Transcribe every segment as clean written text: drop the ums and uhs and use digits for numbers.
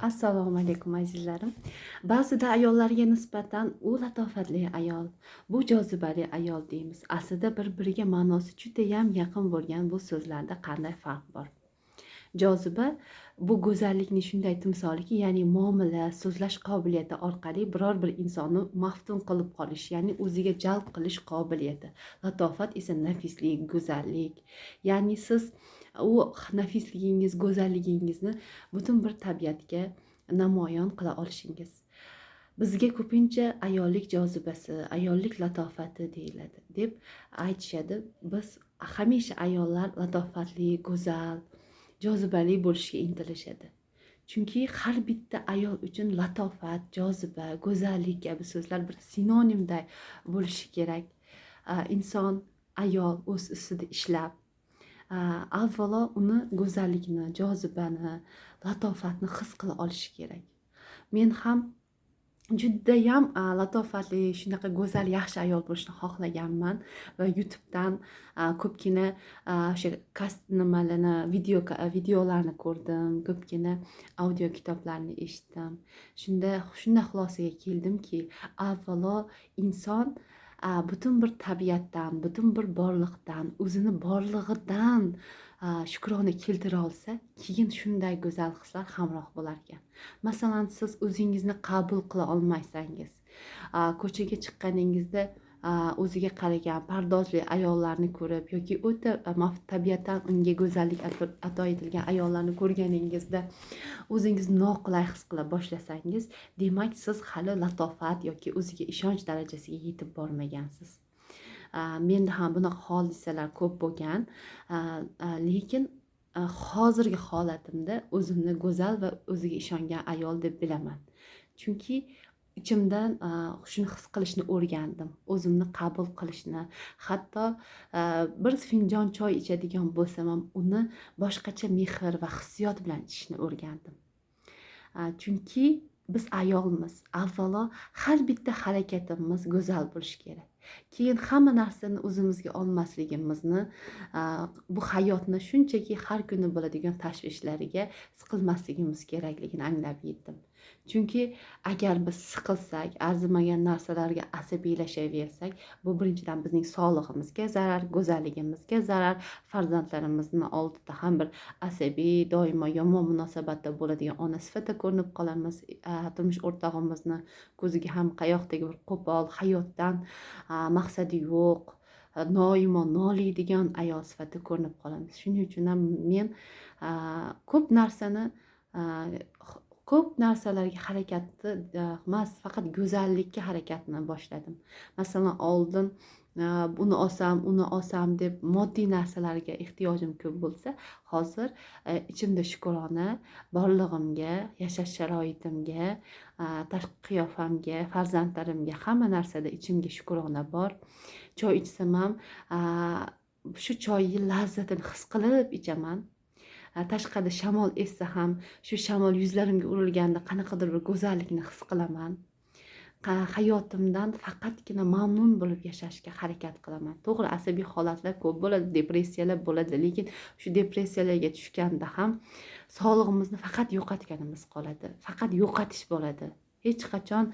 Assalomu alaykum, azizlarim. Ba'zida ayollarga nisbatan u latofatli ayol, bu jozibali ayol deymiz. Aslida bir-biriga ma'nosi judayam yaqin bo'lgan bu so'zlarda qanday farq bor? Joziba bu go'zallikni shunday timsoliki, ya'ni muomala, so'zlash qobiliyati orqali biror bir insonni maftun qilib qolish, ya'ni o'ziga jalb qilish qobiliyati. Latofat esa nafislik, go'zallik. Ya'ni siz u nafisligingiz, go'zalligingizni butun bir tabiatga namoyon qila olishingiz. Bizga ko'pincha ayollik jozibasi, ayollik latofati deyiladi deb aytishadi. Biz hamisha ayollar latofatli, go'zal, jozibali bo'lishga intilishadi. Chunki har bitta ayol uchun latofat, joziba, go'zallik kabi so'zlar bir sinonimday bo'lishi kerak. Inson, ayol o'z ustida ishlab, avvalo uni go'zallikni, jozibani, latofatni his qila olishi kerak. Men ham judayam latofatli, shunaqa go'zal, yaxshi ayol bo'lishni xohlaganman va YouTubedan ko'pgina o'sha nimalarni, videolarni ko'rdim, ko'pgina audio kitoblarni eshitdim. Shunda shunday xulosaga keldimki, avvalo inson butun bir tabiatdan, butun bir borliqdan, o'zini borlig'idan shukrona keltira olsa, keyin shunday go'zal hislar hamroh bo'larkan. Masalan, siz o'zingizni qabul qila olmasangiz, ko'chaga chiqqaningizda o'ziga qaragan pardozli ayollarni ko'rib yoki o'ta tabiatdan unga go'zallik ato etilgan ayollarni ko'rganingizda o'zingizni noqulay his qila boshlasangiz, demak, siz hali latofat yoki o'ziga ishonch darajasiga yetib bormagansiz. Menda ham bunaqa hodisalar ko'p bo'lgan, lekin hozirgi holatimda o'zimni go'zal va o'ziga ishongan ayol deb bilaman. Chunki ichimdan shuni his qilishni o'rgandim, o'zimni qabul qilishni. Hatto bir finjon choy ichadigan bo'lsam ham, uni boshqacha mehr va hissiyot bilan ichishni o'rgandim. Chunki biz ayolmiz, avvalo har bitta harakatimiz go'zal bo'lishi kerak. Keyin hamma narsani o'zimizga olmasligimizni, bu hayotni shunchaki har kuni bo'ladigan tashvishlariga siqilmasligimiz kerakligini anglab yetdim. Chunki agar biz siqilsak, arzimagan narsalarga asabiylashaversak, bu birinchidan bizning sog'lig'imizga zarar, go'zalligimizga zarar, farzandlarimizni oldida ham bir asabiy, doimo yomon munosabatda bo'ladigan ona sifatida ko'rinib qolamiz. Turmush o'rtog'imizni ko'ziga ham qayoqdagi bir qo'pol, hayotdan maqsadi yo'q, doimo noliydigan ayol sifatida ko'rinib qolamiz. Shuning uchun ham men ko'p narsani, ko'p narsalarga harakatni emas, faqat go'zallikka harakatni boshladim. Masalan, oldin buni olsam, uni olsam deb moddiy narsalarga ehtiyojim ko'p bo'lsa, hozir ichimda shukrona borlig'imga, yashash sharoitimga, tashqi qiyofamga, farzandlarimga, hamma narsada ichimga shukrona bor. Choy ichsam ham shu choyni lazzatini his qilib ichaman. Tashqarida shamol essa ham, shu shamol yuzlarimga urilganda qanaqadir bir go'zallikni his qilaman. Hayotimdan faqatgina mamnun bo'lib yashashga harakat qilaman. To'g'ri, asabiy holatlar ko'p bo'ladi, depressiyalar bo'ladi, lekin shu depressiyalarga tushganda ham sog'lig'imizni faqat yo'qotganimiz qoladi, faqat yo'qotish bo'ladi. Hech qachon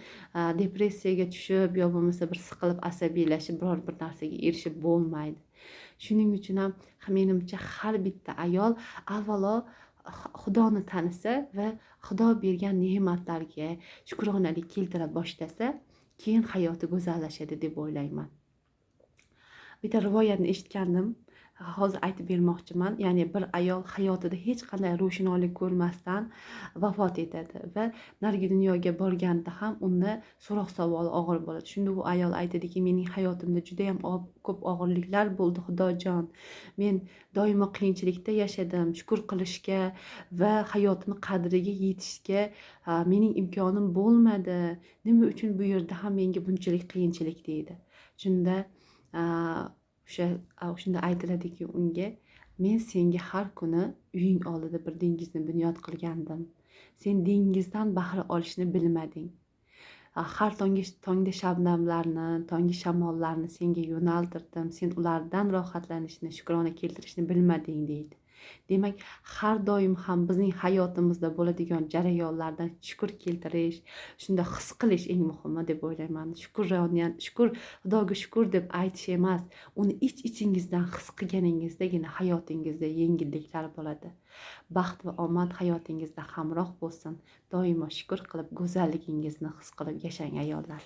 depressiyaga tushib yo bo'lmasa bir siqilib, asabiylashib biror bir narsaga erishib bo'lmaydi. Shuning uchun ham, menimcha, har bitta ayol avvalo Xudoni tanisa va Xudo bergan ne'matlarga shukronalik keltira boshlasa, keyin hayoti go'zallashadi deb o'ylayman. Bitta rivoyatni eshitgandim, hozir aytib bermoqchiman. Ya'ni bir ayol hayotida hech qanday ro'shnolik ko'rmasdan vafot etadi va narigi dunyoga borganda ham unda so'roq savol og'ir bo'ladi. Shunda u ayol aytadiki: "Mening hayotimda judayam ko'p og'irliklar bo'ldi, Xudojon. Men doimo qiyinchilikda yashadim. Shukur qilishga va hayotni qadriga yetishga mening imkonim bo'lmadi. Nima uchun bu yerda ham menga bunchalik qiyinchilik?" deydi. Shunda o'sha shunda aytiladiki unga: "Men senga har kuni uying oldida bir dengizni bunyod qilgandim. Sen dengizdan bahra olishni bilmading. Har tongda shabnamlarni, tongi shamollarni senga yo'naltirdim. Sen ulardan rohatlanishni, shukrona keltirishni bilmading", deydi. Demak, har doim ham bizning hayotimizda bo'ladigan jarayonlardan shukur keltirish, shunda his qilish eng muhimi deb o'ylayman. Shukur, Xudoga shukur deb aytish emas, uni ich-ichingizdan his qilganingizdagina hayotingizda yengilliklar bo'ladi. Baxt va omad hayotingizda hamroh bo'lsin. Doimo shukur qilib, go'zalligingizni his qilib yashang, ayollar.